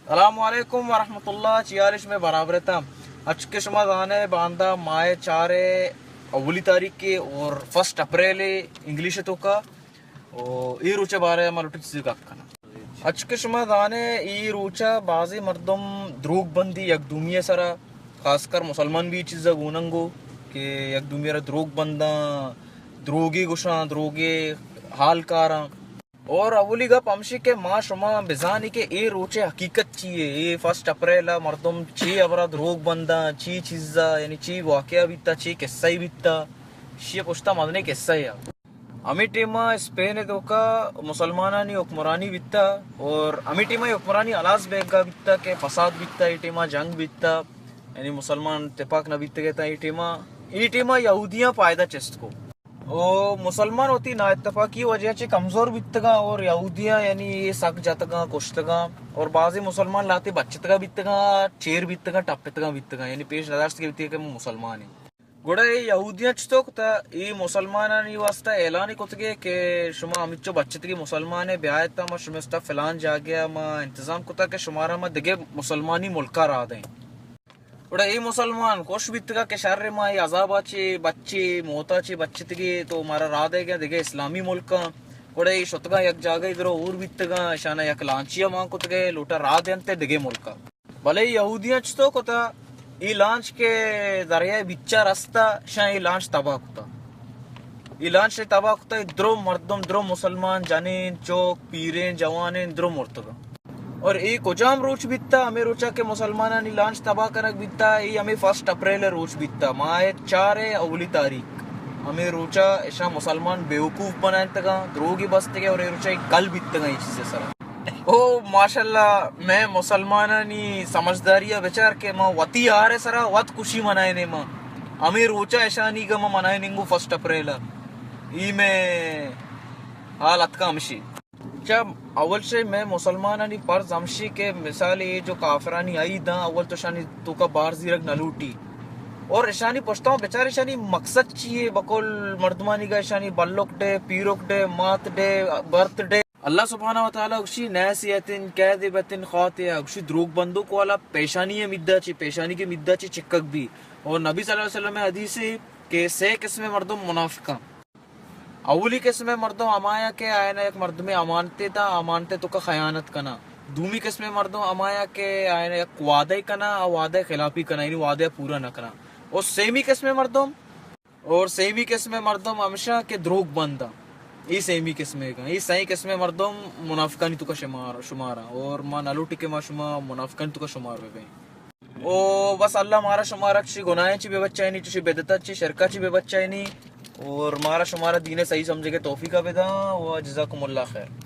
السلام علیکم ورحمۃ اللہ، چی حال اِش؟ میں برابر تھا۔ اچ کہ شما زانے باندا ماہ چار اولی تاریخ کے اور فرسٹ اپریل انگلش تو کا، او ای روچے بارے ما لوٹی چیزے گپ کنا۔ اچ کہ شما زانے ای روچا بازی مردم دروگ بندی یک دومی سرا، خاص کر مسلمان بھی چیزا گوننگو کہ یک دومی را دروگ بنداں، دروگی گوشاں، دروگی حال کاراں۔ اور اولی گپ ہمشی کہ ما شما بزانی کہ اے روچے حقیقت چی اے، اے فرسٹ اپریل ءَ مردم چی ہبرا دروگ بنداں، چی چیزا، یعنی چی واقعہ بیتا، چی قصہ بیتا، شی پشتا مزنیں قصہ اے۔ ہمے ٹیما اسپین ءِ توکا مسلمانانی حکمرانی بیتا اور ہمے ٹیما حکمرانی ہلاس بیگا بیتا کہ فساد بیتا، اے ٹیما جنگ بیتا، یعنی مسلمان تپاک نہ بیتگے تا اے ٹیما، اے ٹیما یہودیاں فائدہ چست کو۔ او مسلمان وتی نااتفاقی وجہ چہ کمزور بیتگاں اور یہودیاں یعنی اے سک جتگاں، کشتگاں اور بعضی مسلمان لاتے بچتگا بیتگاں، چیر بیتگاں، ٹپتگاں بیتگاں، یعنی پیش نداشت کے بیتگے کہ مسلمان ہیں۔ گڑا اے یہودیاں چتو کتا، اے مسلمانانی واسطہ اعلان کتگے کہ شما ہمچو بچتگی مسلمان ہیں، بیایت ما شما استا فلان جاگہ ما انتظام کتا کہ شمارا ما دگہ مسلمانی ملکا را دیں۔ گڑا اے مسلمان خوش بیتگا کہ شر، ما اے عذابا چے بچے، موتا چے بچتگے تو مارا را دے گا دگہ اسلامی ملکاں۔ گڑا اے شتگاں یک جاگہ درو اور بیتگاں، اشانا یک لانچیا مان کتگے، لوٹا را دینتے دگہ ملکا۔ بلے یہودیاں چتو کتا، اے لانچ کہ دریائے بیچا رستا، شاں اے لانچ تباہ کتا۔ اے لانچ تباہ کتا، اے درو مردم، درو مسلمان، جنین، چوک، پیرین، جوانین، درو مرتگا۔ اور اے کجام روچ بیتا؟ ہمے روچا کہ مسلمانانی لانچ تباہ کنگ بیتا، اے ہمے فرسٹ اپریل روچ بیتا، ماہ چار اولی تاریخ۔ ہمے روچا اشاں مسلمان بیوقوف بنائینتگاں، دروگی بستگے اور اے روچا اے گل بیتگاں اے چیزے سرا۔ او ماشاءاللہ، میں مسلمانانی سمجھداری ءَ بچار کہ ما وتی ہارے سرا وت خوشی منائینے، ما ہمے روچا اشانی گا ما منائیننگو فرسٹ اپریل ءَ۔ ای میں حال اتکا ہمشی۔ چا اول شے میں مسلمانانی فرض ہمشی کہ مثال اے جو کافرانی عید ہاں، اول تو اشانی توکا بار زیرگ نہ لوٹی۔ اور اشانی پشتاں بچار اشانی مقصد چی ہے؟ بقول مردمانی گا اشانی بلک ڈے، پیرک ڈے، مات ڈے، برتھ ڈے۔ اللہ سبحانہ و تعالی گوشی، ناسیۃ کاذبۃ خاطئۃ، گوشی دروگ بندوک والا پیشانی ءِ مدا چی، پیشانی کے مدا چی چکگ بی۔ اور نبی صلی اللہ علیہ وسلم ءِ حدیث ہے کہ سے قسم مردم منافقاں۔ اولی قسم مردم ہمایا کہ آیانا یک مردمے امانتے دا، امانتے توکا خیانت کنا۔ دومی قسم مردم ہمایا کہ آیانا یک وعدہ کنا، آ وعدہ خلافی کنا، یعنی وعدہ پورا نہ کنا۔ اور سیمی قسم مردم اور سیمی قسم مردم ہمشاں کہ دروگ بنداں۔ اے سیمی قسم کن۔ اے سئیں قسم مردم منافقانی توکا شمار، شماراں۔ اور ما نہ لوٹی کہ ما شما منافقانی توکا شمار بہ بیں۔ او بس اللہ مارا شمارا چشی گناہیں چی بہ بچائینی، چشی بدعت چی شرکا چی بہ بچائینی۔ اور مارا شمارا دین صحیح سمجھے کے توفیقہ بدا۔ و جزاکم اللہ خیر۔